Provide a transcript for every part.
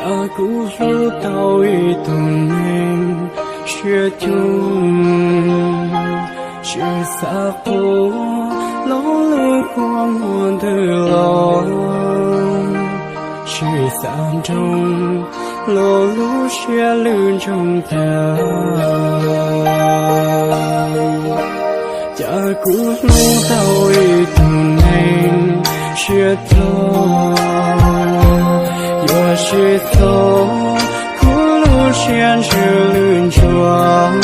Kuv hlub tau ib tug neeg siab cuag, tsis xav qhuas lo lus quaj muaj ntws los, tsis xav nroo lo lub siab lwj ntsoog tag. Cas kuv hlub tau ib tug neeg siab dlog, yuav tsis txhob kuv lub siab ntsws lwj ntsuag,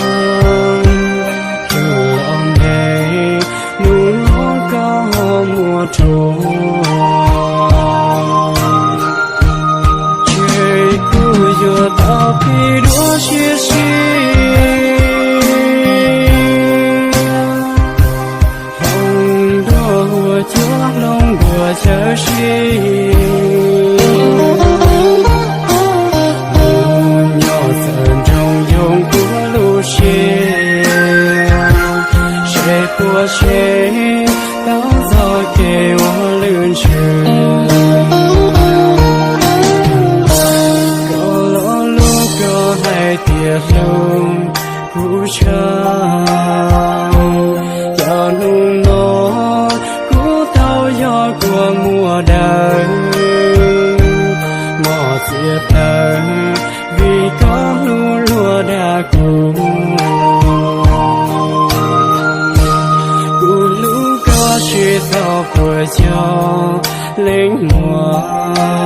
tsuas los ntev hnub no koj muab rhuav. Ces kuv yuav tau pib dua siab sib, hloov dua huab cua hloov dua chaw sib, mus nyob txawm nroo yoo kuv lub siab, seb puas seev tau txoj kev ua lwj ntsws. Koj lo lus koj hais tias hlub kuv tshaj, cas hnub no kuv tau yog kua muag dawb, mos txias plaws vim koj hlub luag dag kuv. Kuv hlub koj tsis tau puas yog leej muam,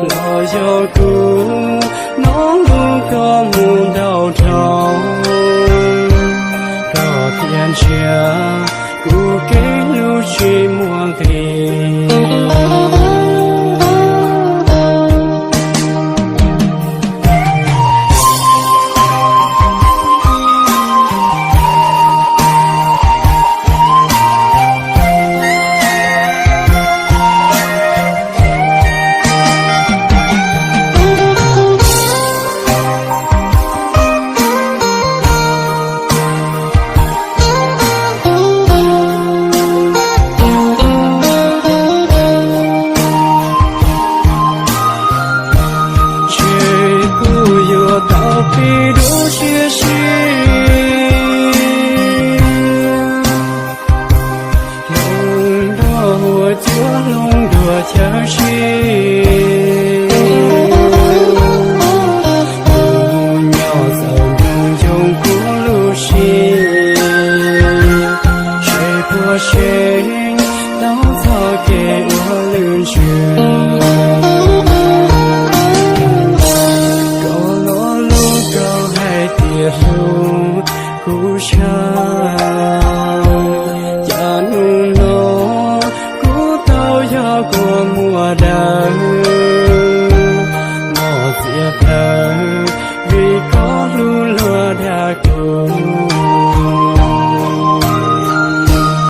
los yog kuv hnov lus koj mus ntau dhau, koj thiaj ntsia kuv kev hlub tsis muaj nqis. Ces kuv yuav tau pib dua siab sib, hloov dua huab cua hloov dua chaw sib, mus nyob txawm nroo yoo kuv lub siab, seb puas seev tau txoj kev ua lwj ntsws. Koj lo lus koj hais tias hlub kuv tshaj, cas hnub no kuv tau yog kua muag dawb, mos txias plaws